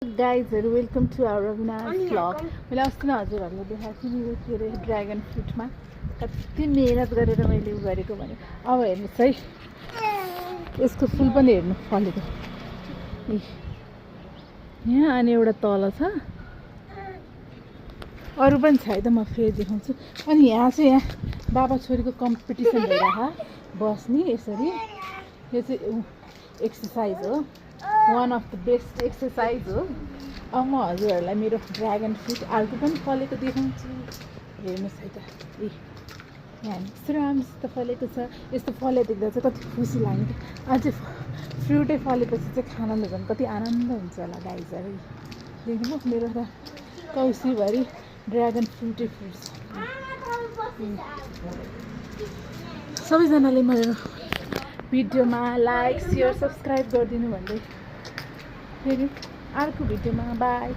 गाइजहरू welcome to our Avinash vlog. मैले अस्ति नै हजुरहरूलाई देखाएको थिएँ नि के अरे ड्र्यागन फ्रुटमा कति मेहनत गरेर मैले उ गरेको भने अब हेर्नुहोस् है यसको फुल पनि हेर्नु फलेको यहाँ अनि एउटा तल छ अरू पनि छ है त म फेरि देखाउँछु। अनि यहाँ चाहिँ यहाँ बाबा छोरीको कम्पिटिसन भइरहेको बस्ने यसरी यो चाहिँ एक्सर्साइज हो one of the best exercise हो। अब म हजुरहरूलाई मेरो ड्र्यागन फ्रुट अर्को पनि फलेको देखाउँछु हेर्नुहोस् है त यहाँ यस्तो राम्रो फलेको छ। यस्तो फले देख्दा चाहिँ कति खुसी लाग्यो अझै फ्रुटै फलेपछि चाहिँ खानाले झन् कति आनन्द हुन्छ होला गाइजहरू। देख्नु मेरो त कौसीभरि ड्र्यागन फ्रुटै फ्रुट छ। सबैजनाले मेरो भिडियोमा लाइक सेयर सब्सक्राइब गरिदिनु भन्दै फेरि अर्को भिडियोमा बाई।